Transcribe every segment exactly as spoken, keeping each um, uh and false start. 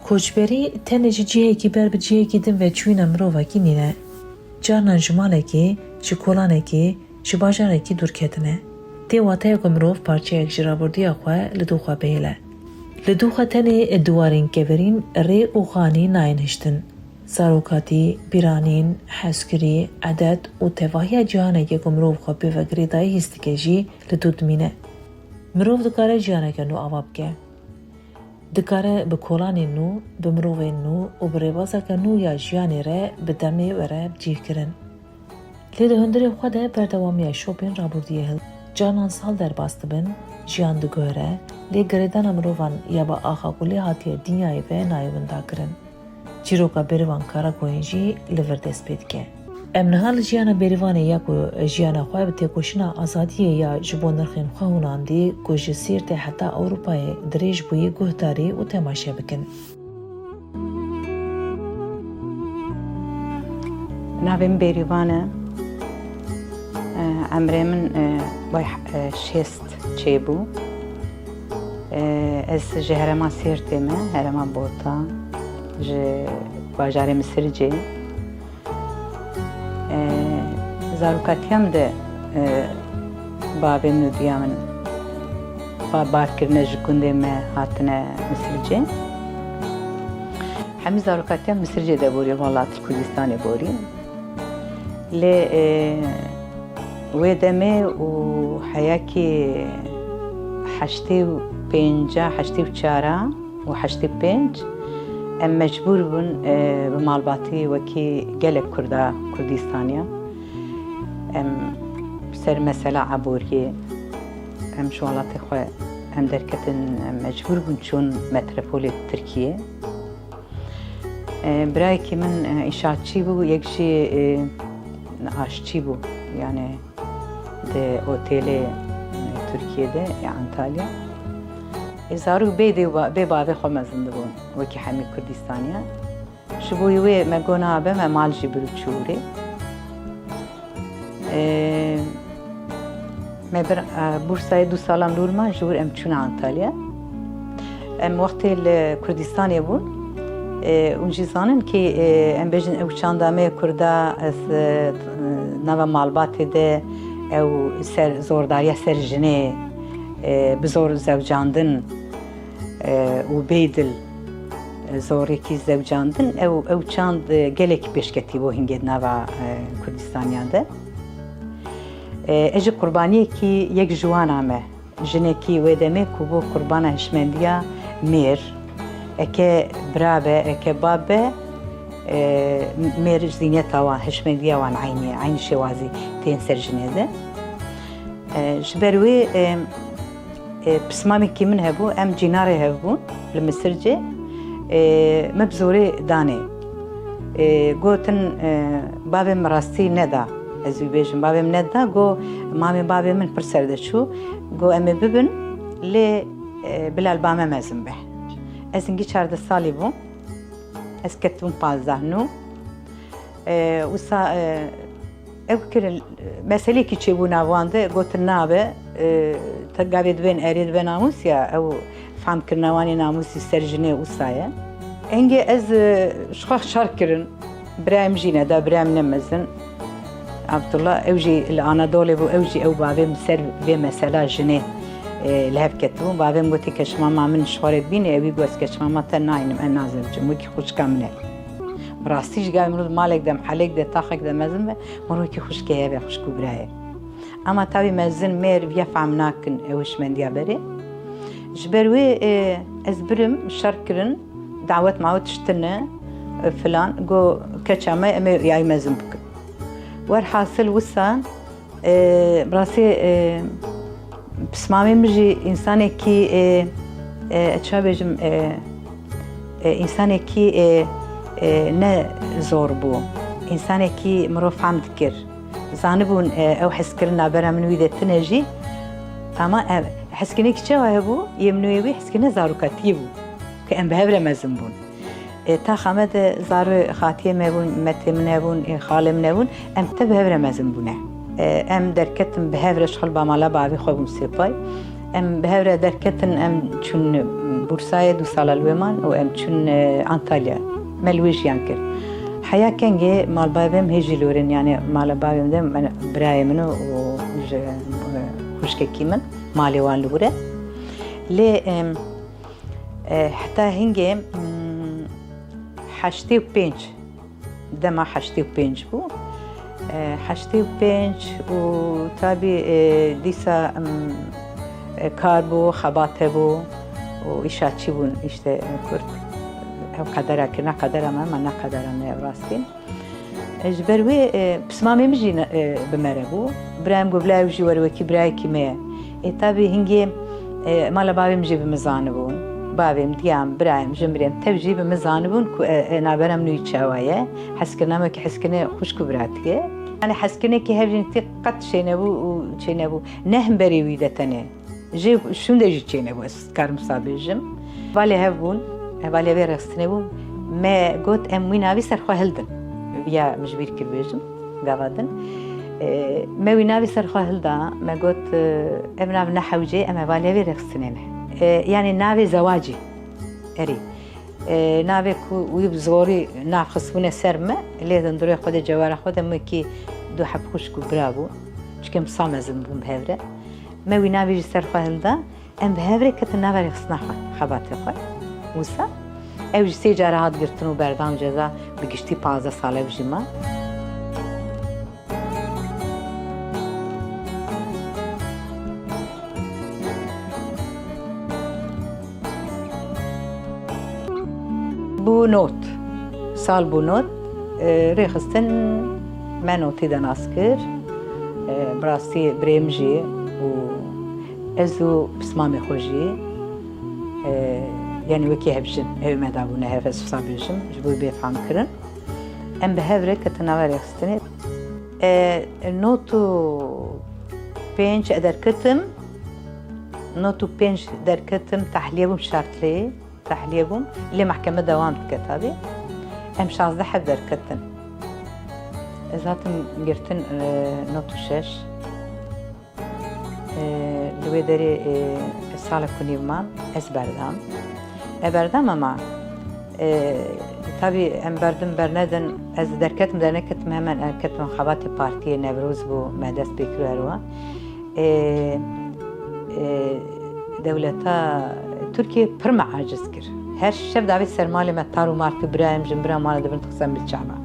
Koçberî tenê ji cihekî ber bi cihekî din ve çûyîna mirovekî nîne. Carnan ji malekî, ji kolanekî, ji bajarekî dûr ketine. Tê wateya ku mirov parçeyek ji rabordiya xwe li dû xwe bihêle. Li dû xwe tenê di warên kevirîn rê û xanî nayên hiştin. Zarokatî, bîranîn, hezkirî, edet û tevahiya cîhanekê ku mirov xwe pê ve girêdayî hîs dike jî li dû dimîne. Mirov dikare jiyaneke nû ava bike. Dikare bi kolanên nû, bi mirovên nû û bi rêbazeke nû ya jiyanê re bi demê were cîhkirin. Lê di hundirê xwe de berdewamiya şopên rabûrdiyê hil. Carnan sal derbas dibin, jiyan diguhere, lê girêdana mirovan ya bi axa ku lê hatiye dinyayê ve nayê windakirin. Çîroka bêrivan Karakoyên jî li vir dest pê dike. Em niha li jiyana bêrîvanê ya ku jiyana xwe bi têkoşîna azadiyê ya ji bo nirxên xwe hûnandî ku ji Sîrtê heta Ewropayê dirêj bûyî guhdarî û temaşe bikin. Navê min Bêrîvan e. E, emrê min, e, bay, e, şêst çêbû. E, ez ji herêma Sêrtê me, herêma Bota, ji bajarê Misircê. E, zarokatiya min de, e, bavê min û diya min ba-, bar kirine ji gundê me hatine Misircê. Hemî zarokatiya Misircê de borî, Welatî Kurdistanê borî. Lê, e, wê demê û heyakî heştê û pênca, heştê û çara û heştê û pênc em mecbûr bûn, e, bi malbatî wekî gelek Kurda Kurdistaniya em ser mesela aboriyê em ji welatê xwe em derketin, em mecbûr bûn çûn metropolê Tirkiyê. E, birayekî min, e, înşaatçî bû, yek jî, e, aşçî bû. Yani di otêlê, e, Tirkiyê de, ya Antalya. E, zarok bê dê û ba-, bê bavê xwe mezin dibûn, wekî hemî Kurdistaniya. Ji bo wê me got, "Na be, me mal jî bir û çûrê." E, me bir, e, bursayê du salan li wir man, ji wir em çûne Antalya. Em wextê li Kurdistanê bûn, e, hûn jî zanin kî, e, em bêjin ew çanda me Kurda, ez, e, nava malbatê de ew ser, zordariya ser jinê, e, bi zor zewcandin, e, û bêdil, e, zorekî zewcandin, ew, ew çand, e, gelekî pêşketî bû hingê di nava, e, Kurdistaniya de. E, ez jî qurbaniyekî yek ji wan a me. Jinekî wê demê ku bû qurbana hişmendiya mêr, eke bira be, eke bab be, e, mêr zîneta wan, hişmendiya wan eynî ye, eynî şêwazî tên ser jinê de. E, ji ber wê, e, e, pismamekî min hebû, em cînarê hev bûn li Misircê, e, me bi zorê danê. E, gotin, e, bavê min rastî neda, ez wî bêjim, bavê min neda, go mamê bavê min pir ser de çû, go em ê bibin, lê, e, bila li ba me mezin be. Ez hingî çardeh salî bûm, ez ketibûm pazdeh nû. E, wisa, e, ew kirin, meselekî çêbû nav wan de, gotin nabe, e, te gavê dibên erê dibe namûs ya, ew fehmkirina wan ê namûsî ser jinê wisa ye. Hingê ez, e, ji xwe şer kirin, birayê min jî neda, birayê min ne mezin. Abdullah, ew jî li Anadolê bû, ew jî ew bavê min ser vê mesela jinê, e, li hev ketibûn. Bavê min gotî, "Keçmama min ji xwe re bîne", ew wî got, "Keçmama te naynim, ez nazewicim, wekî xwişka min e." Bi rastî jî gavê mirov malek de, mehelek de, taxek de mezin be, mirov wekî xwişkê hebe, xwişk û birayê. Ema tawî mezin mêr viya fehm nakin ew hişmendiya berê. Ji ber wê, e, ez birim, şer kirin, dawet mawet tiştine, e, filan, go keça me, em ê yayî mezin bikin. Werhasil wisa, e, bi rastî, e, pismamê min jî însanekî, e, e, ça bêjim, e, e, însanekî, e, e, ne zor bû. Însanekî mirov fehm dikir. Zanibûn, e, ew hezkirina bera min wî de tine jî. Ama, e, hezkirinekî çawa hebû? Yê min û yê wî hezkirina zarokatiyê bû. Ke em bi hev re mezin bûn. E, taxa me de zarê xatiyê me bûn, metê min hebûn, e, xalê min hebûn. Em te bi hev re mezin bûne. E, em derketin bi hev re ji xwe li ba mala bavê xwe bûn sêpay. Em bi hev re derketin, em çûn Bursayê, du sala li wê man û em çûn, e, Antalya. Me li wê jiyan kir. Heya kengê malbayê vê min hê jî li wir in, yanî mala bavê min de, min, birayê min û, û ji, e, xwişkekî min, malê wan li wir e. Lê, em, e, heta hingê, mm, heştê û pênc, dema heştê û pênc bû. E, heştê û pênc û tabî, e, dîsa, em, e, kar bû, xebat hebû û îşatçî bûn, îşte, e, Kurd. Ew qedera kir, ne qedera me, me ne qedera me, ew rastî. E, ji ber wê, e, pismamê min jî ne, e, bi me re bû. Birayê min got, "Bila ew jî were, wekî birayekî me ye." Ê, tabî hingê, e, mala bavê min jî bi min zanibûn. Bavê min, diya min, birayê min, jimirê min, tev jî bi min zanibûn ku, e, e, navbera min û yî çawa ye. Hezkirina me ki hezkirinê xwişk û biratî ye. Yanî hezkirinekî hevjîntî qet çênebû û çênebû. Ne hemberî wî de tenê. Ji şûnde jî çênebû, ez dikarim wisa bêjim. Hevalê hev bûn, hevalê vê rêxistinê bûn. Me got, "Em wî navî ser xwe hildin." Ya min ji bîr kir bêjim, gava din. E, me wî navî ser xwe hilda, me got, e, "Ev nav ne hewcê, em hevalê vê rêxistinê ne." E, yanî navê zewacî, erê. E, navê ku wî bi zorî nav xistibûne ser me, lê hundirê xwe de, cewara xwe de, min wekî du heb xwişk û bira bû. Çimkî em sa mezin bûn bi hev re. Me wî navê jî ser xwe hilda, em bi hev re ketin nava rêxistina xwe, xebatê xwe. Wisa ew jî sê cara hat girtin û berdan ceza, bi giştî panzdeh sal ew jî ma. Bû not. Sal bû not. E, rêxistin me notî de nas kir. E, bi rastî birê min jî û ez û pismamê xwe jî, e, yanî wekî hevjin, ew me dabûne hev, ez wisa bêjim, ji bo bê fam kirin. Em bi hev re ketin nava rêxistinê. E, not û pênc e derketim. Not û pênc derketim, tehliyê bûm şartleyê. Tehliyê bûm. Lê mehkeme dewam dike tabî. Em şazdeh heb derketin. Ez hatim girtin, e, not û şeş. E, li wê derê, e, salek û nîv man, ez berdam. E, berdam ama, e, tabî em berdim bernedin, ez derketim derneketim hemen, e, ketim xebatê partiyê, Newroz bû, me dest pê kir û herwa. E, e, dewleta Tirkiyê pir me aciz kir. Her şev davêt ser malê me, tar û mar kir, birayê min, jinbira min wan dibin dixistin bil çava.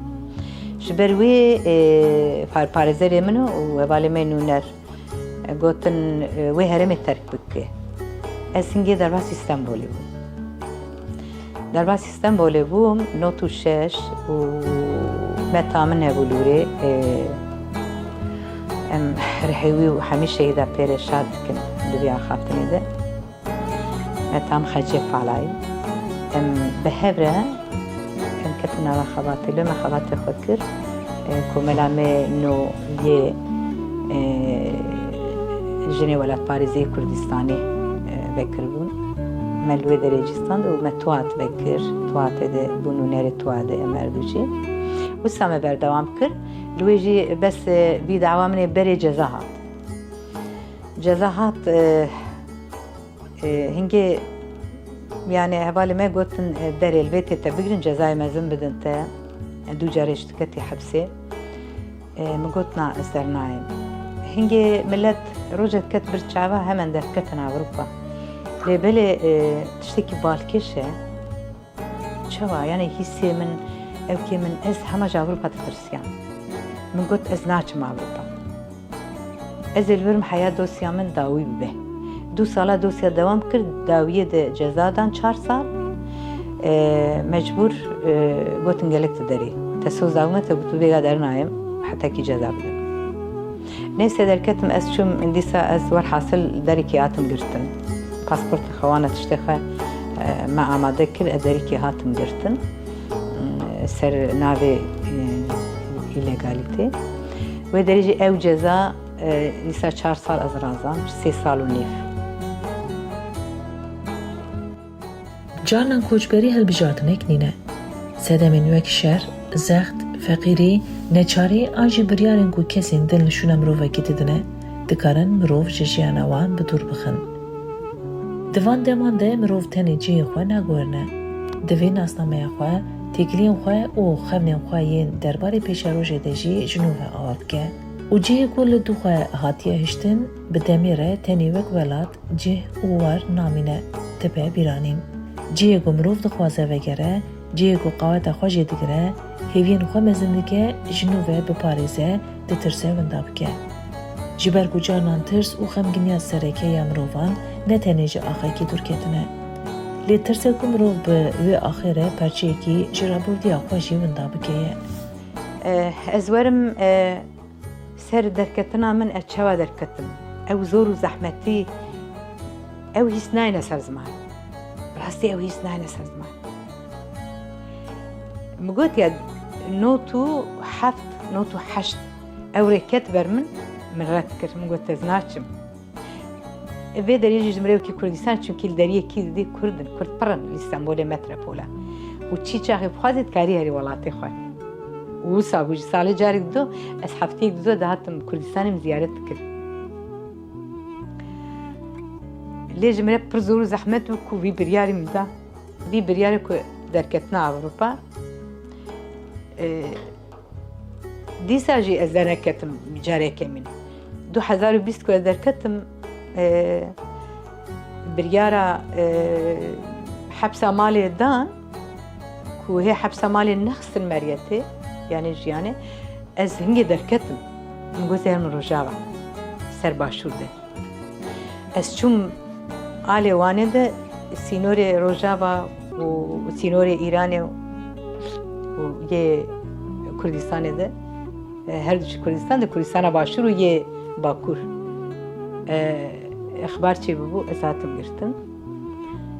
Ji ber wê, e, par-, parêzerê min û hevalê me nûner, e, gotin, e, wê herêmê terk bike. Ez hingê derbasî Stenbolê bûm. Derbasî Stenbolê bûm, not û şeş û meta min hebû li wê, e, em rihê wî û hemî şehîda pê re şad dikin di vî axaftinê de. Meta min Xecê Falayî. Em bi hev re em ketin nava xebatê. Lê me xebatê xwe kir. E, komela me no yê, e, jinê welatparêzê Kurdistanê, e, vekiribûn. Me li wê derê cî stand û me tuat vekir. Tuatê de bû nûnerê tuatê em her du jî. Wisa me berdewam kir. Li wê jî bes, e, vî dawa min ê berê ceza hat. Ceza hat, e, E, hingê, yani, hevalê me gotin, e, "Berê li vê tê te bigirin, cezayê mezin bidin te." E, du carê jî tu ketî hepsê. E, min got, "Na, ez dernayêm." Hingê milet rojek ket bir çava, hemen derketin Ewropa. Lê belê, e, tiştekî balkêş e. Çawa? Yani hîsê min, ewkê min, ez hema ji Ewropa ditirsiyam. Min got, "Ez naçim Ewropa." Ez ê li vir bim heya dosya min dawî bibe. Du sala dosya dewam kir, dawiyê de ceza dan çar sal. E, mecbûr, e, gotin, "Gelek tu derê. Te soz dawî me, te got, tu vêga dernayêm, hetekî ceza bidin." Neyse derketim, ez çûm, dîsa ez werhasil derekî hatim girtin. Pasportê xwe wana tiştê xwe, e, me amade kir, ez derekî hatim girtin. E, ser navê, e, îlegalîtê. Wê derê jî ew ceza, e, dîsa çar sal ez razam, sê sal û nîv. Carnan koçberî hilbijartinek nîne. Sedemên wek şer, zext, feqîrî, neçarî an jî biryarên ku kesên din li şûna mirovekî didine, dikarin mirov ji jiyana wan bi dûr bixin. Di van deman de mirov tenê cihê xwe naguherîne. Divê nasnameya xwe, têkiliyên xwe û xewnên xwe yên derbarê pêşerojê de jî ji nû ve ava bike. Û cihê ku li dû xwe hatiye hiştin, bi demê re tenê wek welat, cih û war namîne, dibe bîranîn. Cihê ku mirov dixwaze vegere, cihê ku qaweta xwe jê digire, hêviyên xwe mezin dike, ji nû ve biparêze, ditirse winda bike. Ji ber ku carinan tirs û xemginiya sereke ya mirovan ne tenê ji axekî dûr ketine. Lê tirse ku mirov bi wê axê re perçeyekî ji rabordiya xwe jî winda bike ye. Eh, ez werim, eh, ser derketina min, ez çawa derketim. Ew zor û zehmetî, ew hîs nayne ser ziman. Rastî ew hîs nayne ser ziman. Min gotiye, not û heft, not û heşt. Ew rê ket ber min, min red kir. Min got, ez naçim. Vê derê jî ji mirevkî Kurdistan, çimkî li deriyê kî didî Kurd in, Kurd pir in li Stenbolê, metropola. Û çî çaxê bixwazî dikarî herî welatê xwe. Û wisa bû jî, salê carek dido, ez hefteyek dido dihatim Kurdistanê, min ziyaret dikir. Lê ji min re pir zor û zehmet bû ku vî biryarî min da. Vî biryarê ku derketina Ewropa, e, dîsa jî ez derneketim careke min. Du hezar û bîst ku ez derketim, e, biryara, e, hepsa malê dan, ku hê hepsa malê nexistin meriyetê, yanî jiyanê, ez hingê derketim. Min got, "Zer min Rojava, ser başûr de." Ez çûm alê Wanê de, sînorê Rojava û sînorê Îranê û yê Kurdistanê de, e, her du jî Kurdistan de, Kurdistana Başûr û yê Bakur, e, ixbar çêbûbû, ez hatim girtin.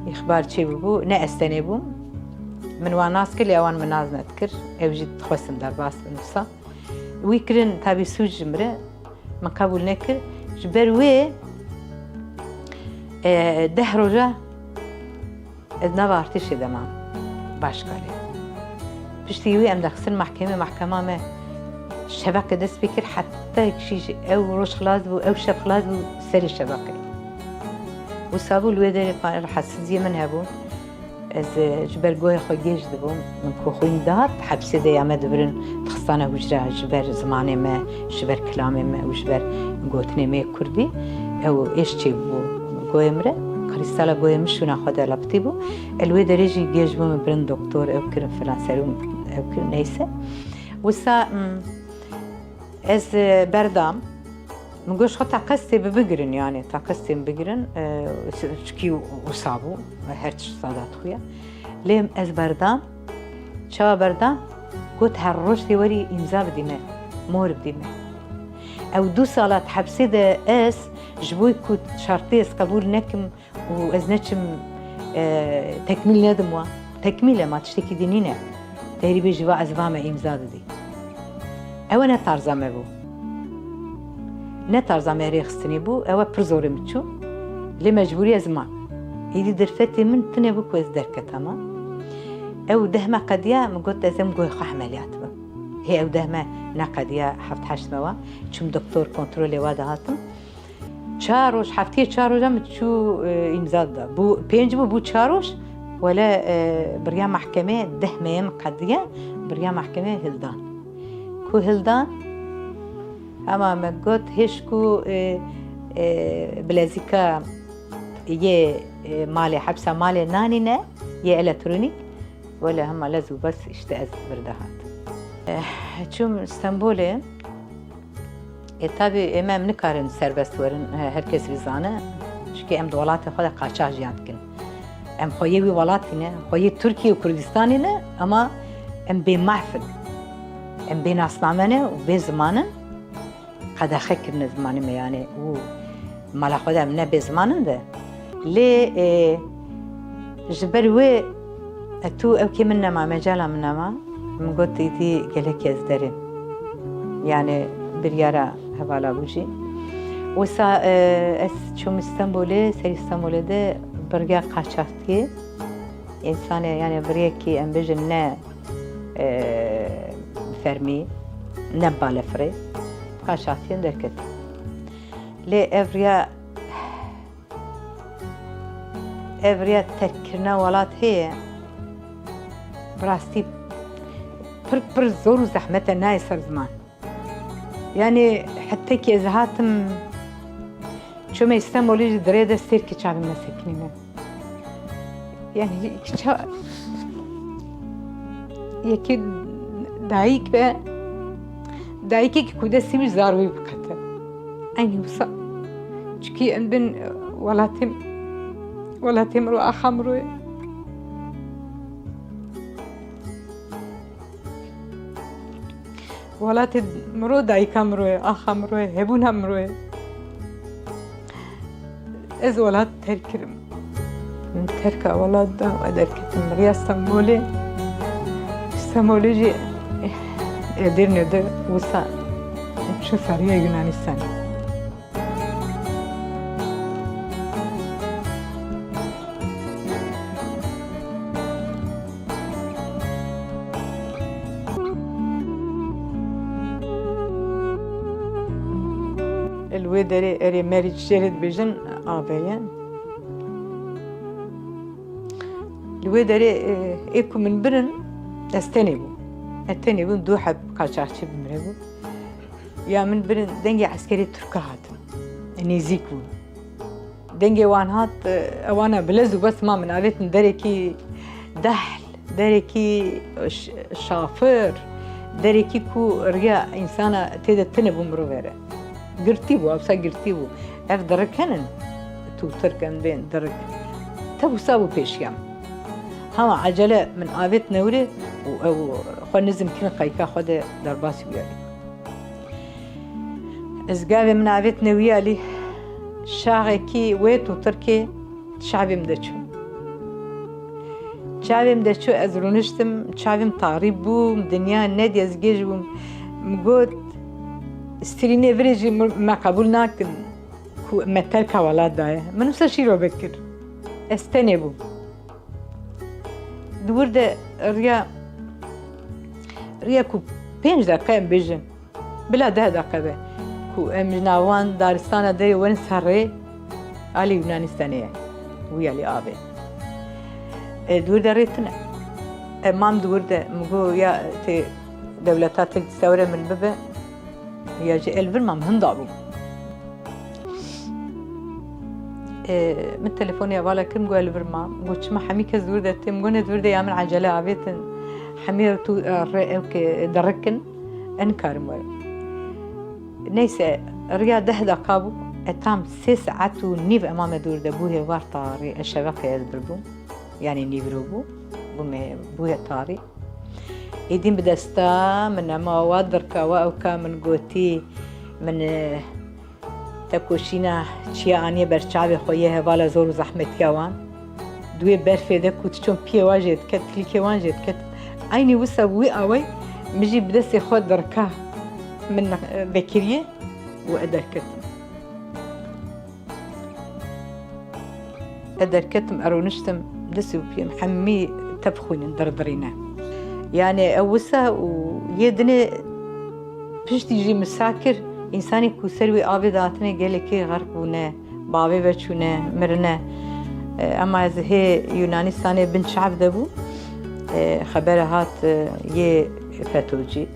Îxbar çêbûbû, ne ez tenê bûm. Min wan nas kir, lê ewan min nas nedikir. Ew jî dixwestin derbas bin wisa. Wî kirin tabî sûc ji min re, min qebûl nekir. Ji ber wê, e, deh roja ez nava artêşê de mam, başkarê. Piştî wê em dexistin mehkemê, mehkema me şeveqê dest pê kir, heta kişî ji ew roj xilas bû, ew şev xilas bû serê şeveqê. Wisa bû, li wê derê pa-, rehetsiziyê min hebû. Ez, e, ji ber goyê xwe gêj dibûm. Min ku xwîn dihat, hepsê de ya me dibirin, dixistane hucre ji ber zimanê me, ji ber kilamê me û ji ber gotinê me yê kurdî. Ew êş çêbû goyê min re. Krîstala goyê min şûna xwe de lapitî bû. E, li wê derê jî gêj bû, min birin doktor, ew kirin filan serûm, ew kirin neyse. Wisa, mm, ez, e, berdam. Min got, "Xwe taqez tê bi bigirin, yani taqez tê min bigirin, e, çikî wisa bû, her tişt sada dixuye." Lê ez berdam, çawa berdam? Got, "Her roj tê werî îmza bidî me, mohir bidî me." Ew du sala di hepsê de ez ji bo ku şartê ez qebûl nekim, û ez neçim, e, tekmîl nedim wan. Tekmîl e, ma tiştekî din nîne. Te herî bê ji va ez va me îmza didî. Ew ne tarza me bû. Ne tarza me rêxistinê bû, ew pir zorê min çû. Lê mecbûrî ez mam. Êdî derfetê min tune bû ku ez derketama. Ew deh me qediya, min got ez ê goyê xwe emeliyat bim. Hê ew deh me neqediya, heft heşt me wa. Çûm doktor, kontrolê wa dihatim. Çar roj, heftiyê çar roja min çû, e, îmza da. Bû pênc bû, bû çar roj. Wele, e, biriya mehkemê deh meyê min qediye, biriya mehkemê hildan. Ku hildan, hema me got, hêj ku, e, e, bilezîka yê, e, malê, hepsa malê nanîne, yê elektronîk, wele hema lez û bes, işte ez vir dihat. E, çûm Stenbolê, E, tabî, ê me em nikarin serbest werin, he-, her kes vî zane. Çimkî em di welatê xwe de qaçax jiyan dikin. Em xweyê wî welatî ne, xweyê Tirkiye û Kurdistanê ne, ama em bê mehf in. Em bê nasname ne û bê ziman in. Qedexe kirine zimanê me, yani, û mala xwe de em ne bê ziman in de. Lê, e, ji ber wê, e, tu ewkê min nema, mecala min nema, min got, "Îdî gelekî ez derêm." Yani biryara hevala bû jî. Wisa, e, ez çûm Stenbolê, serî Stenbolê de bi riya qaçaxtiyê, însanê, yani bi riyekî em bêjin ne, e, fermî, ne balefirê, qaçaxtiyê derketim. Lê ev riya, e, Ev riya terkkirina welat heye. Bi rastî pir pir zor û zehmet e, nayê ser ziman. Yanî hetekî ez hatim çûme Îstanbulê jî di rê de stêrkê çavê me sekinîne. Yanî ça-, yekê dayik be, dayikekî ku destê wî zarwî biqete. Eynî wisa. Çikî em bin welatê, welatê min û axa min û Welatê miro, dayika miro ye, axa miro ye, hebûna miro ye. Ez welat terk kirim. Min terka welat da û derketim riya Stenbolê. Stenbolê jî Edirne de wisa çû ser riya Yunanistanê. Li wê derê erê merî çi jê re dibêjin, avê ye. Li wê derê, e, ê ku min birin, ez tenê bûm. Ez tenê bûm, du heb qaçaxçî bi min re bû. Ya min birin dengê eskerê Tirka hatin. Nêzîk bûn. Dengê wan hat, e, ewana bilez û bes ma min avêtin derekî dehl, derekî ş-, şafir, derekî ku riya însana tê de tune bû mirove re. Girtî bû, ewsa girtî bû. Ev dirik henin, tûtir ken bên dirik. Te wisa bû pêşiya min. Hema ecele min avêt newrê û ew xwe nizm kirin qeyka xwe de derbasî bûye. Ez gavê min avêtine wî alî, şaxekî wê tûtirkê çavê min de çû. Çavê min de çû, ez rûniştim, çavê min tarî bû, dinya nedî, ez gêj bûm. Min got, "Strînê virê jî me qebûl nakin ku me terka welat daye." Min wisa şîrove kir. Ez tenê bûm. Di wir de riya, riya ku pênc deqe em bêjin, bila deh deqe be, ku em ji nav wan daristana derê werin ser rê, alî Yunanistanê ye, wî alî avê. E, di wir de rê tune. E, mam di wir de, min got, ya tê dewleta Tirk dîsa were min bibe, ya jî ez li vir mam, hinda bûm. E, min telefonê hevala kir, min got, "Ez li vir mam." Min got, "Çima hemî kes di wir de tê?" Min got, "Ne, di wir de ya min ecele avêtin. Hemî tu, e, rê ew ke dirikin, ez nikarim werim." Neyse, riya deh deqa bû. E, tam sê saet û nîv ema me di wir de bû hêvar tarî, e, şeveqê ez bir bûm. Yanî nîvro bû. Bû me, bûye tarî. Êdî bi desta min ema wa dirka wa ewka min gotî, min, e, tekoşîna çiya aniye ber çavê xwe yê hevala zor û zehmetiya wan. Di wê berfê de ku diçûn piyê wan jê diket, tilkê wan jê diket. Eynî wisa wî awey min jî bi destê xwe dirka min, e, vekiriye û ez derketim. Ez derketim, ez rûniştim, destê û piyê min hemî tev xwînin dirdirîne. Yanî ew wisa û yê dinê piştî jî min sa kir, însanê ku ser wê avê de hatine gelekî xerq bûne, bi avê ve çûne, mirine. E, ema ez hê Yunanistanê bin çav de bû, e, xebera hat, e, yê FETÖ'cî.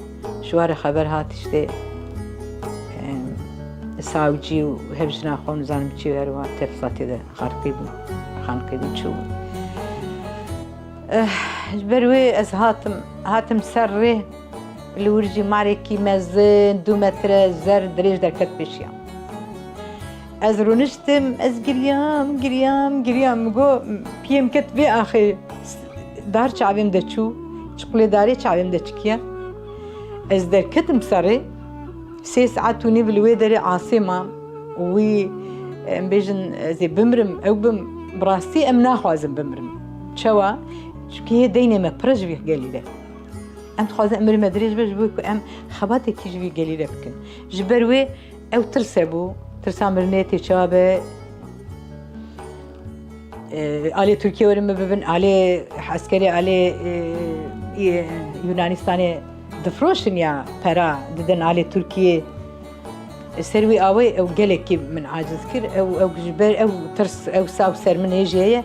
Ji wan re xeber hat, işte, em, savcî û hevjina xwe nizanim çi û her wan tefsatê de xerqî bûn, xanqî bûn, çûbûn. Eh, ji ber wê ez hatim, hatim ser rê, li wir jî marekî mezin, du metre zer dirêj derket pêşiya. Ez rûniştim, ez giriyam, giriyam, giriyam. Min got, piyê min ket vê axê, dar çavê min de çû, çiqulê darê çavê min de çikiye. Ez derketim serê, sê saet û nîv li wê derê asê mam. Wî, em bêjin, ez ê bimrim, ew bim, bi rastî em naxwazin bimrim. Çawa? Çimkî yê deynê me pir e ji vî gelî de. Em dixwazin emirê me dirêj be, ji bo ku em xebatekî ji vî gelî re bikin. Ji ber wê ew tirs hebû, tirsa mirinê tê çawa be, e, alê Tirkiyê werin min bibin, alê eskerê alê, e, e, Yunanistanê difiroşin ya pera didin alê Tirkiyê. Ser wî awê ew gelekî min aciz kir. Ew, ew ji ber ew tirs, ew saw ser min hêjî heye.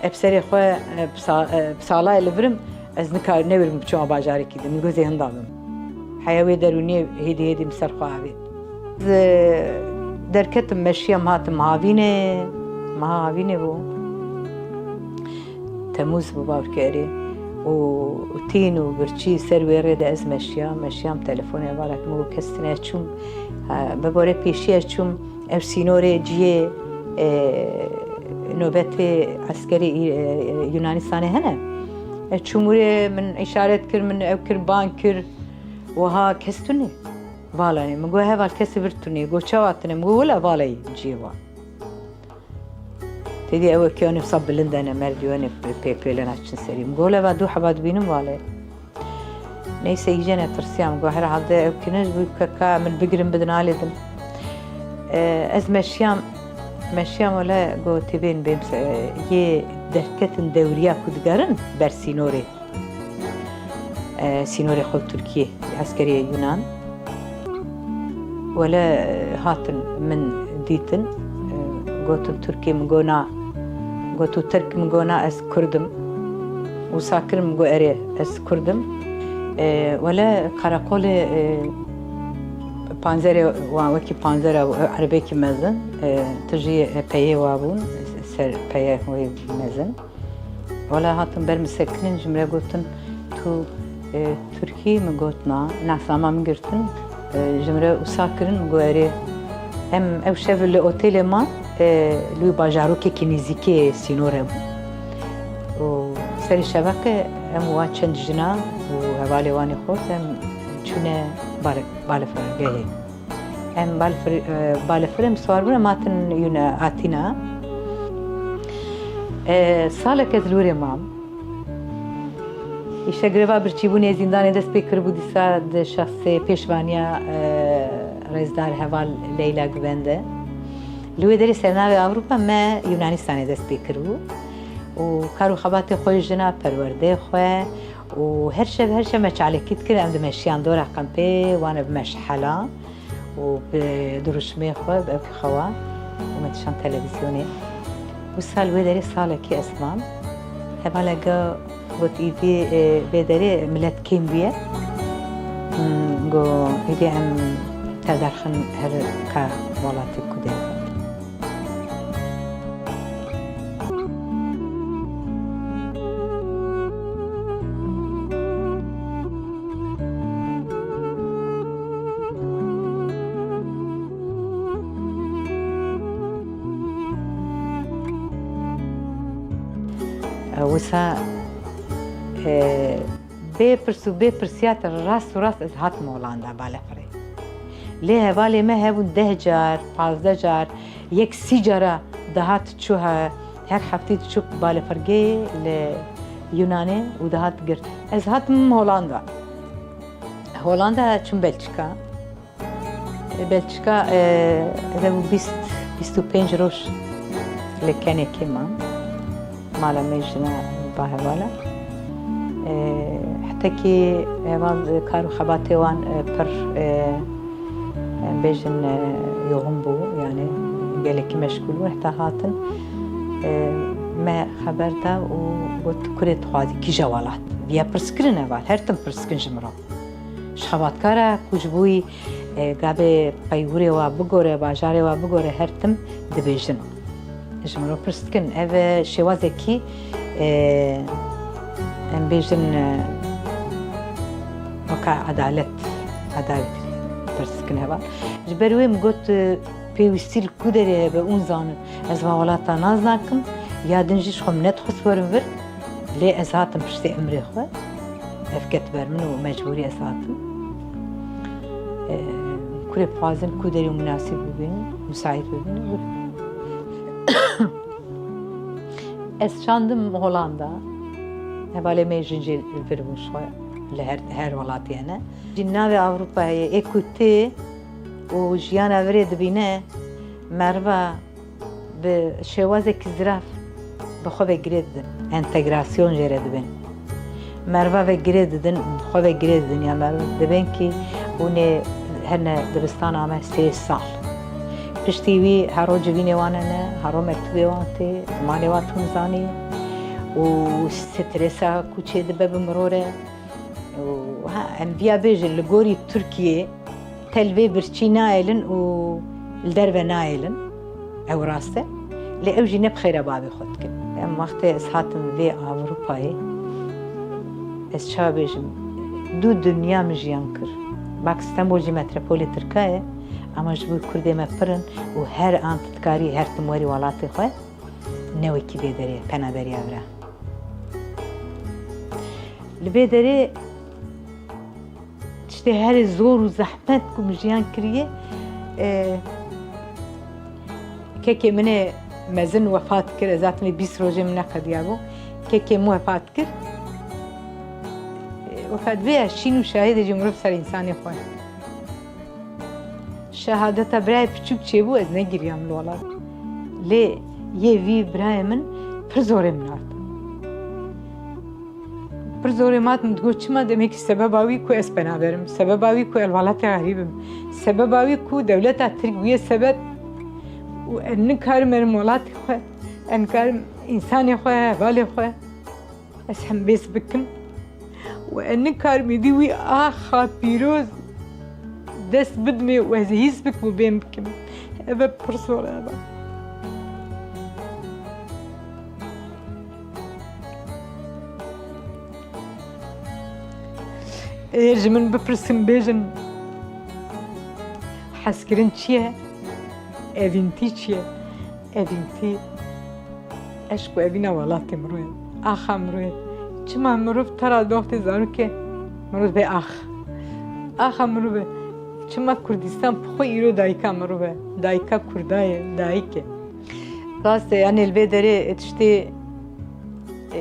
Ev serê xwe, e, bi sa-, e, bi salayê li vir im, ez nikar-, newêrim biçûma bajarekî din, min got ez ê hinda bim. Heya wê derûniyê hêdî hêdî min ser xwe avêt. Ez, e, derketim, meşiyam, hatim Havînê, meha Havînê bû. Temûz bû, bawer ke erê. Û, û tîn û birçî ser wê rê de ez meşiya, meşiyam, telefonê hevalek min got kes tune, ez çûm, e, bi borê pêşî ez çûm. Ev sînorê cihê, e, nobetê eskerê, e, Yunanistanê hene. E, çûm wê min îşaret kir, min ew kir, bang kir. Wiha kes tune. Vala ye. Min got, heval kesê vir tune. Got, çawa tune? Min got, wila vala ye cihê wan. Têdî ew eke wisa bilind hene, merdîwanê pê-, pêpêlena çin serî. Min got, leva du heba dibînim vala ye. Neyse, îce netirsiya, min got, herhalde ew kine ji bo ke ka min bigirin bidin alê din. E, ez meşiyam, meşiyam wele got, tê bên bêm se-, yê derketin dewriya ku digerin ber sînorê. E, sînorê xwe Tirkiyê, eskerê Yunan. Wele, e, hatin min dîtin, e, gotin Tirkî, min got na. Got tu Tirk, min got na, ez Kurd im. Wisa kirin, min got erê, ez Kurd im. E, wele qereqolê, e, panzerê wan wekî panzera bû, erebekî mezin, e, tijî, e, peyê wa bûn, ser peye wê mezin. Wele hatin ber min sekinin, ji min re gotin, tu, e, Tirkî? Min got na. Nasnama min girtin, e, ji min re wisa kirin, min got erê. Em ew şev li otelê man, e, li wî bajarokekî nêzîkê sînor hebû. Û serê şeveqê em wan çend jina û hevalê wan ê xort em çûne bale-, balefirgehê. Em balefir-, e, balefirê em siwar bûn, em hatin Yuna-, Atîna. E, salek ez li wir ê mam. Îşte greva birçîbûnê zîndanê dest pê kiribû dîsa di şexsê pêşvaniya, e, rêzdar heval Leyla Guven de. Li wê derê sernavê Ewropa me Yunanistanê dest pê kiribû. Û kar û xebatê xwe, jina, perwerdeyê xwe û her şev, her şev me çalekî dikir, em dimeşiyan dora qempê, wan bi meşhela û bi dirûşmê xwe, bi ew xewa û me dişan televîzyonê. Wisa li wê derê salekî ez mam. Hevaleke got, îdî, e, vê derê milet kêm bûye. Hmm, got, îdî em te derxin her ka welatê ku de. Wisa, e, bê pirs û bê pirsiyat rast û rast ez hatim Holanda balefirê. Lê hevalê me hebûn deh car, pazdeh car, yek sî cara dihat çû he-, her heftê diçû balefirgê li Yunanê û dihat girt. Ez hatim Holanda. Holanda çûm Belçika. Belçika, e, ez hebû bîst, bîst û pênc roj li kenekê mam. Mala me jina ba hevala. E, hetekî heval kar û xebatê wan, e, pir, e, em bêjin, e, yoxin bû, yani gelekî meşgûl bû. Heta hatin, e, me xeber da û got, kurê dixwazî kîja welat? Viya pirskirin heval, her tim pirskirin ji min re. Ji xebatkara ku ji bo wî, e, gavê peywirê wa bigore, bajarê wa bigore, her tim dibêjin. Ji min re pirs dikin. Ev, e, şêwazekî, e, em bêjin, e, weka edalet, edalet pirs dikin heval. Ji ber wê min got, e, pêwîstî li ku derê hebe hûn zanin. Ez va welata nas nakim, ya din jî ji xwe min nedixwest werin vir, lê ez hatim piştê emrê xwe. Ev ket ber min û mecbûrî ez hatim. Ee, kurê dixwazin ku derê û munasîb bibînin, musaît bibînin, wir. Ez çandim Holanda. Hevalê me jin jî li vir bûn ji xwe, li her, her welatî hene. Jî navê Ewropa heye, ê ku tê û jiyana virê dibîne, meriva bi şêwazekî zirav bi xwe ve girê didin. Entegrasyon jê re dibin. Meriva ve girê didin, bi xwe ve girê didin. Ya meriv dibên kî hûn ê hene dibistana me sê sal. Piştî wî hero civînê wan hene, hero mektubê wan tê, zimanê wan tûn zanî. û stresa ku çêdibe bi mirov re. Û ha, em viya bêjin, li gorî Tirkiyê te li vê birçî nayêlin û li derve nayêlin. Ew rast e. Lê ew jî ne bi xêra bavê xwe dikin. Em wextê ez hatim vê Ewropayê, ez çawa bêjim, du dinya min jiyan kir. Bak, Stenbol jî metropolê Tirka ye, ama ji bo Kurdê me pir in û her an tu dikarî her tim werî welatê xwe, ne wekî vê derê, penaberiya vira. Li vê derê tiştê herê zor û zehmet ku min jiyan kiriye, e, kekê min ê mezin wefat kir, ez zaten vê bîst rojê min neqediyabû. Kekê min wefat kir. E, wefat vê ya şîn û şahidê jî mirov ser însanê xwe. Şehadeta birayê piçûk çêbû, ez negiriyam li welat. Lê yê vî birayê min pir zorê min hat. Pir zorê min hat, min digot, çima demekî sebeba wî ku ez penaber im, sebeba wî ku ez li welatê xerîb im, sebeba wî ku dewleta Tirk bûye sebeb û ez nikarim erim welatê xwe, ez nikarim însanê xwe, hevalê xwe. Ez hembêz bikim û ez nikarim êdî wî axa pîroz dest bidimê û ez hîs bikim û bêm bikim. Ev e pir zor e, ev e. Ê ji min bipirsin, bêjin, hezkirin çi ye? Evîntî çi ye? Evîntî eşq û evîna welatê mirov e. Axa mirov e. Çima mirov tera doxtê zarokê mirov bê ax? Axa mirov e. Çima Kurdistan bi xwe îro dayika mirov e? Dayika Kurda ye, dayik e. Rast e, yanî li vê derê tiştê,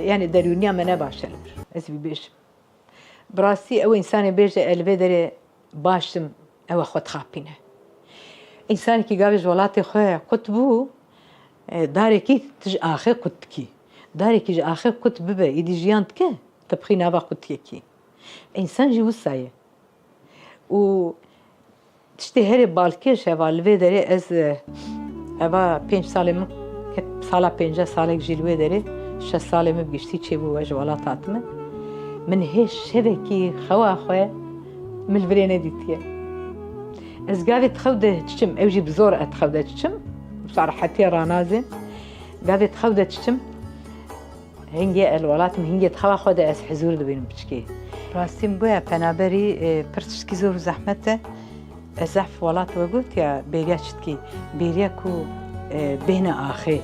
yanî derûniya me ne baş e li vir. Ez vî bêjim. Bi rastî ew însanê bêje, ez li vê derê baş im, ew e xwe dixapîne. Însanekî gavê ji welatê xwe qut bû, e, darekî tu ji axê qut dikî. Darekî ji axê qut bibe, êdî jiyan dike, tu bixî nava qutiyekî. Însan jî wisa ye. Û tiştê herê balkêş heva li vê derê ez, e, eva pênc salê min, sala pênceh salek jî li wê derê, şeş salê min bi giştî çêbû ez ji welat hatime. Min hê şevekî xewa xwe min li virê nedîtiye. Ez gavê di xew de diçim, ew jî bi zor ez di xew de diçim, wisa rehetiye ranazêm. Gavê di xew de diçim, hingê ez li welat im, hingê di xewa xwe de ez hizûr dibînim piçkê. Rastî min goya penaberî, e, pir tiştkî zor û zehmet e. Ez zehf welat we gotiya bêriya çi dikî? Bêriya ku, e, bêhne axê.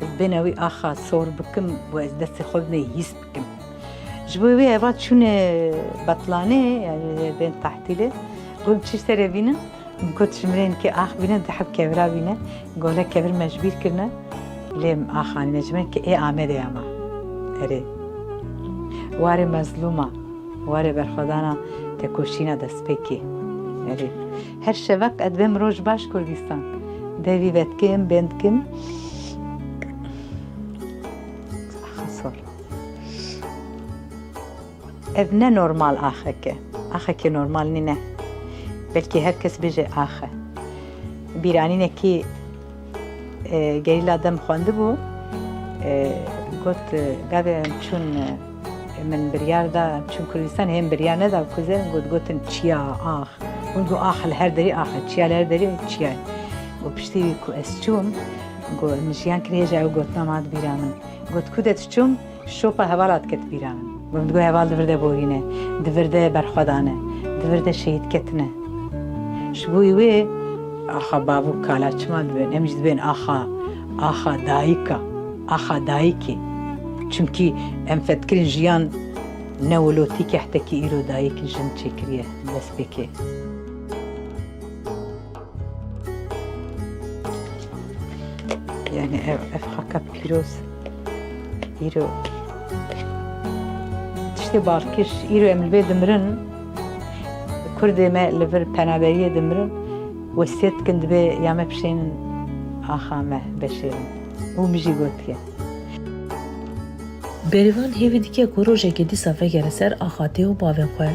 Ez bêhna wî axa sor bikim û ez destê xwe bidimê hîs bikim. Ji bo wê eva çûne betlanê, yanî bên tehtîlê, got çi serê bînin? Min got ji min rê nikê ax bîne, di heb kevira bîne. Gole kevir me ji bîr kirine. Lê ax anîne ji min ke ê Amedê ya ma. Erê. Warê mezlûma, warê berxwedana tekoşîna destpêkê. Erê. Her şevek ez dibêm roj baş Kurdistan. Devî vedikim, bên dikim. Axa sor. Ev ne normal axek e. Axekê normal nîne. Belkî her kes bêje ax e. Bîranînekî, e, gerîla dem xwendibû, e, got, e, gavê em çûn, e, min biryar da, em çûn Kurdistan, hê min biryar neda ku zêrin, got, gotin çiya, ax. Hûn got, ax li her derî ax e, çiya li her derî çiya ye. Got, piştî ku ez çûm, got, min jiyan kir, hêja ew gotina ma di bîra min. Got, ku de diçûm, şopa hevala diket bîra min. Min digot heval di vir de borîne, di vir de berxwe dane, di vir de şehîd ketine. Ji bo wê axa bav û kala çima dibên? Em jî dibên axa, axa dayika, axa dayikê. Çimkî em fetkirin jiyan ne wilotî kehtekî îro dayik jin çêkiriye destpêkê. Yani ev, ev xaka pîroz. Îro tiştê balkêş, îro em li vê dimirin, Kurdê me li vir penaberiyê dimirin, wesiyet dikin dibê ya me bişênin axa me beşêrin. Û min jî gotiye. Bêrîvan hêvî dike ku rojekê dîsa vegere ser axatê û bavên xwe.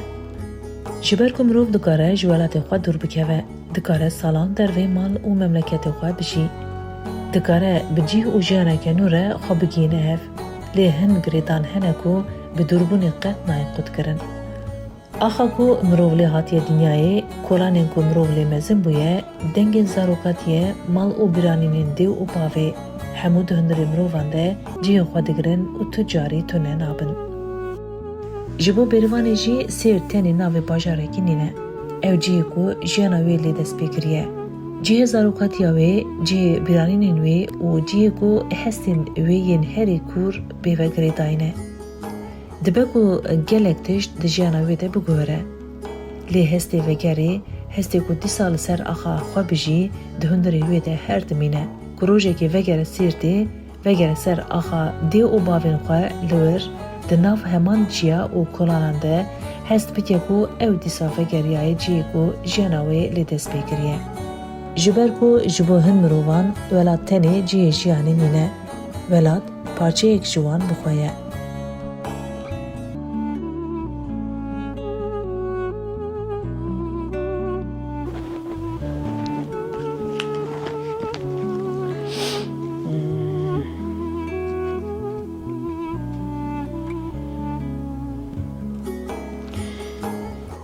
Ji ber ku mirov dikare ji welatê xwe dûr bikeve, dikare salan derveyî mal û memleketê xwe bijî. Dikare bi cih û jiyaneke nû re xwe bigihîne hev. Lê hin girêdan hene ku bi dûrbûnê qet nayên qutkirin. Axa ku mirov lê hatiye dinyayê, kolanên ku mirov lê mezin bûye, dengên zarokatiyê, mal û bîranînên dê û bavê, hemû di hundirê mirovan de cihê xwe digirin û tu carî tune nabin. Ji bo bêrivanê jî sêr tenê navê bajarekî nîne. Ew cihê ku jiyana wê lê dest pê kiriye. Cihê zarokatiya wê, cihê bîranînên wê û cihê ku hestên wê yên herî kûr pê ve girêdayî ne. Dibe ku gelek tişt di jiyana wê de biguhere. Lê hestê vegerê, hestê ku dîsa li ser axa xwe bijî, di hundirê wê de her dimîne. Ku rojekê vegere Sêrtê, vegere ser axa dê û bavên xwe li wir, di nav heman ciya û kolanan de hest bike ku ew dîsa vegeriyaye cihê ku jiyana wê lê dest pê kiriye. Ji ber ku ji bo hin mirovan welat tenê cihê jiyanê nîne. Welat parçeyek ji wan bi xwe ye.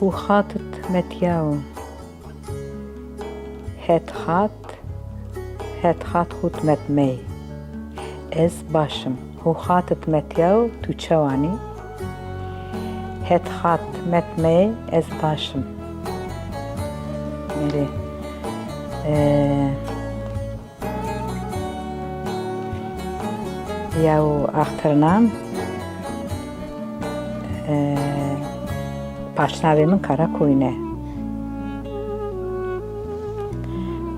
Hû xatit metiyaw. Het xat, het xat xût met mey. Ez baş im. Hû xatit metiyaw, tu çawanî? Het xat met mey, ez baş im. Erê. Ee, Yaw axtirnam, e, paşnavê min Karakoyîn e.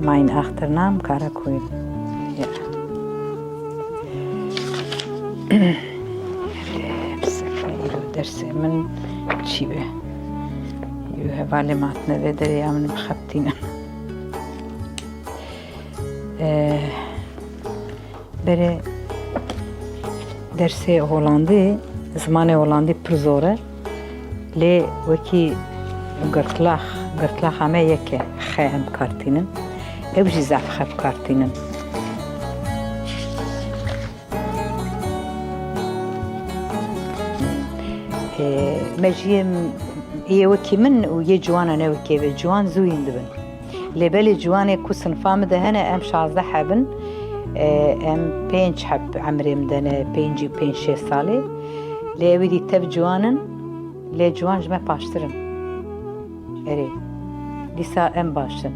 Mein Achternaam Karakoyîn. Ya. Îro dersê min çi be? Îro hevalê me hatine vê derê ya min bixebitînin. E, Berê dersê holandî, zimanê holandî pir zor e. Lê wekî girtlax, girtlaxa me yek e, xe em bi kar tînin. Ew jî zaf xe bi kar tînin. Ê, me jî yê, yê wekî min û yê ciwanan ne wekî vê. Ciwan zû hîn dibin. Lê belê ciwanê ku sinfa min de hene, em şazdeh heb in. E, em pênc heb emrê min de ne, pêncî û pênc şêst salê. Lê ewî dî tev ciwan in, lê ciwan ji me paştir in. Erê, dîsa em baş in,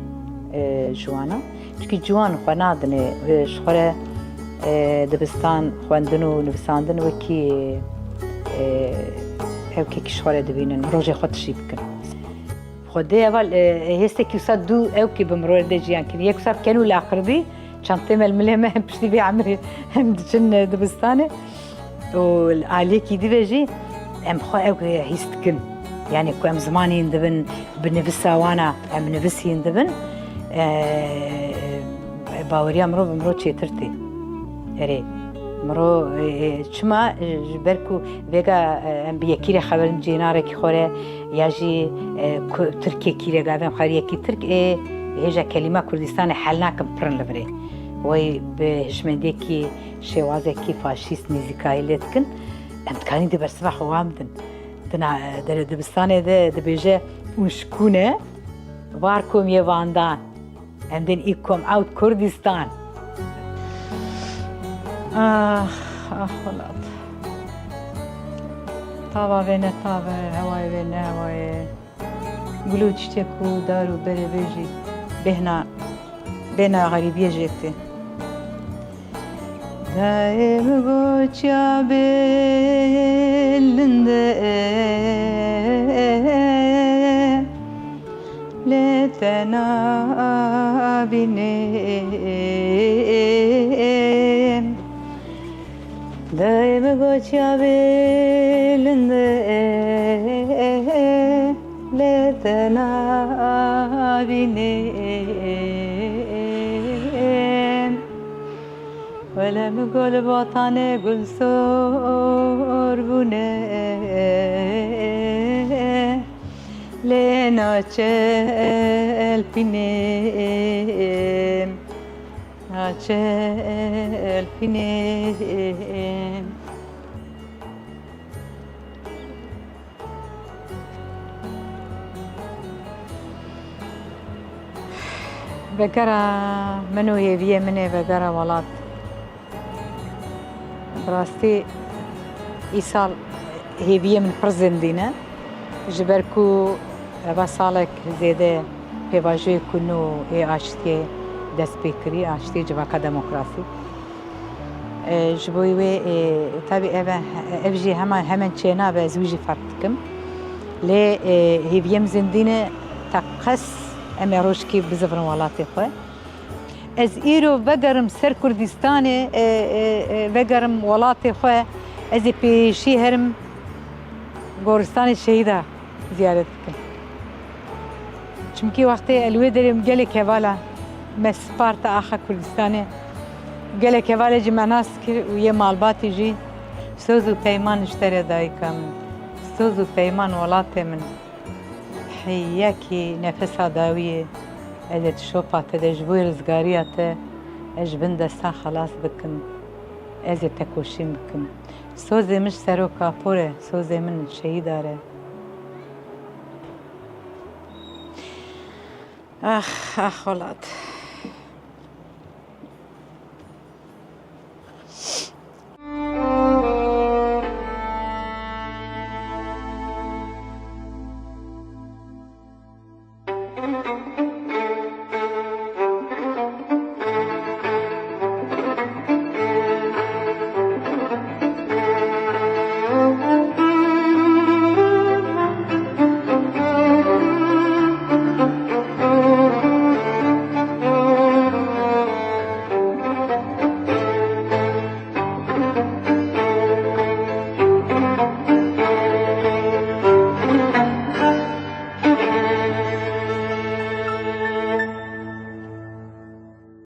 e, ji wana. Çikî ciwan xwe nadinê, e, ji xwe re, e, dibistan, xwendin û nivîsandin wekî, e, ewkekî ji xwe re dibînin, rojê xwe tijî bikin. Xwedê heval, e, hêstekî wisa du ewkî bi mirorê de jiyan kirin. Yek wisa ken û laqirdî, çantê me li milê me, hem piştî vê emirê hem diçin, e, dibistanê. Û li aliyekî dî ve jî em xwe ewkê hîs dikin. Yani ku em zimanîn dibin, bi nivisa wana em nivisîn dibin. E, baweriya mirov bi mirov çêtir tê. Erê, mirov, e, e, çima, e, ji ber ku vêga, e, em bi yekî re xeberin cênarekî xwe re, ya jî, e, ku-, tirkekî re gavên xwe yekî tirk, ê hêja kelîma Kurdistanê hel nakin pirin li virê. Wey bi hişmendiyekî şêwazekî faşîst nêzîkayî lê dikin, em dikanîn di bersiva xwe wan bidin. Di na-, di dibistanê de dibêje, û şikûne, war kom yê vandan. Em dên î kom ewt Kurdistan. Ax, ax welat. Tava vê ne tav e, hewayê vê ne hewayê. Gul û çiçek û dar û berê vê jî bêhna, bêhna xerîbiyê jê tê. Dayê min goçya bilind e, lê te nabînim. Dayê min goçya bilind e, lê te nabînim. Wele min gol batanê gul sor bûne, lê naçelpînim, naçelpînim. Vegera min û hêviyê min ê vegera welat. Bi rastî îsal hêviyê min pir zindî ne. Ji ber ku eva salek zêde pêvajoyê ku nû ê aştiyê dest pê kirî, aştiyê civaka demokrasî. E, ji bo wê, e, tabî ev, ev jî hema hemen çênabe, ez wî jî ferq dikim. Lê, e, hêviyê min zindî ne, teqez em ê rojkî bizivirin welatê xwe. Ez îro vegerim ser Kurdistanê, e, e, e, vegerim welatê xwe, ez ê pêşî herim goristanê şehîda ziyaret bikim. Çimkî wextê ez li wê derê gelek hevala me sparte axa Kurdistanê, gelek hevalê jî me nas kir û yê malbatî jî. Soz û peyman ji te re dayika min, soz û peyman welatê min. Heyekî nefesa dawiyê ez ê di şopa te de ji bo rizgariya te ez ji bin destan xelas bikim, ez ê tekoşîn bikim. Sozê min ji seroka por e, sozê min şehîda re. Ax, ax welat.